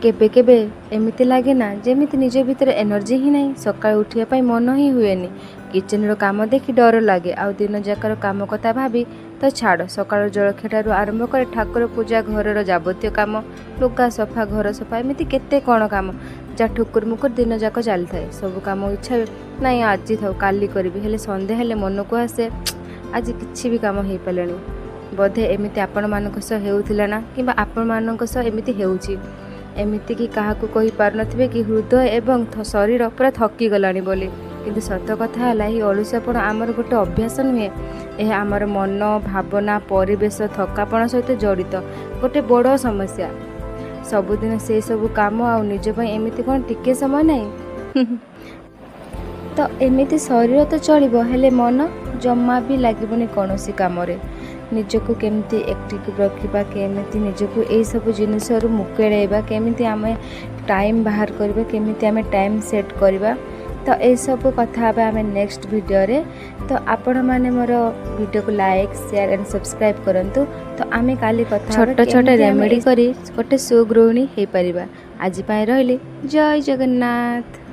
କେବେ କେବେ ଏମିତି ଲାଗେ ନା, ଯେମିତି ନିଜ ଭିତରେ ଏନର୍ଜି ହିଁ ନାହିଁ। ସକାଳୁ ଉଠିବା ପାଇଁ ମନ ହିଁ ହୁଏନି। କିଚେନ୍ର କାମ ଦେଖି ଡର ଲାଗେ, ଆଉ ଦିନଯାକର କାମ କଥା ଭାବି ତ ଛାଡ଼। ସକାଳ ଜଳଖିଆଠାରୁ ଆରମ୍ଭ କରି ଠାକୁର ପୂଜା, ଘରର ଯାବତୀୟ କାମ, ଲୁଗା ସଫା, ଘର ସଫା, ଏମିତି କେତେ କ'ଣ କାମ ଯାହା ଠୁକୁର ମୁକୁର ଦିନଯାକ ଚାଲିଥାଏ। ସବୁ କାମ ଇଚ୍ଛା ହୁଏ, ନାଇଁ ଆଜି ଥାଉ, କାଲି କରିବି। ହେଲେ ସନ୍ଧ୍ୟା ହେଲେ ମନକୁ ଆସେ, ଆଜି କିଛି ବି କାମ ହେଇପାରିଲାନି। ବୋଧେ ଏମିତି ଆପଣମାନଙ୍କ ସହ ହେଉଥିଲା ନା, କିମ୍ବା ଆପଣମାନଙ୍କ ସହ ଏମିତି ହେଉଛି? ଏମିତିକି କାହାକୁ କହିପାରୁନଥିବେ କି ହୃଦୟ ଏବଂ ଶରୀର ପୁରା ଥକିଗଲାଣି ବୋଲି। କିନ୍ତୁ ସତ କଥା ହେଲା, ଏହି ଅଳସୁଆପଣ ଆମର ଗୋଟେ ଅଭ୍ୟାସ ନୁହେଁ। ଏହା ଆମର ମନ, ଭାବନା, ପରିବେଶ, ଥକାପଣ ସହିତ ଜଡ଼ିତ ଗୋଟେ ବଡ଼ ସମସ୍ୟା। ସବୁଦିନ ସେସବୁ କାମ, ଆଉ ନିଜ ପାଇଁ ଏମିତି କ'ଣ ଟିକେ ସମୟ ନାହିଁ? ତ ଏମିତି ଶରୀର ତ ଚଳିବ, ହେଲେ ମନ ଜମା ବି ଲାଗିବନି କୌଣସି କାମରେ। ନିଜକୁ କେମିତି ଆକ୍ଟିଭ୍ ରଖିବା, କେମିତି ନିଜକୁ ଏଇସବୁ ଜିନିଷରୁ ମୁକୁଳେଇବା, କେମିତି ଆମେ ଟାଇମ୍ ବାହାର କରିବା, କେମିତି ଆମେ ଟାଇମ୍ ସେଟ୍ କରିବା, ତ ଏସବୁ କଥା ହେବା ଆମେ ନେକ୍ସଟ ଭିଡ଼ିଓରେ। ତ ଆପଣମାନେ ମୋର ଭିଡ଼ିଓକୁ ଲାଇକ୍, ସେୟାର ଆଣ୍ଡ ସବସ୍କ୍ରାଇବ୍ କରନ୍ତୁ। ତ ଆମେ କାଲି କଥା ଛୋଟ ଛୋଟ ରେମେଡ଼ି କରି ଗୋଟେ ସୁଗୃହିଣୀ ହେଇପାରିବା। ଆଜି ପାଇଁ ରହିଲି। ଜୟ ଜଗନ୍ନାଥ।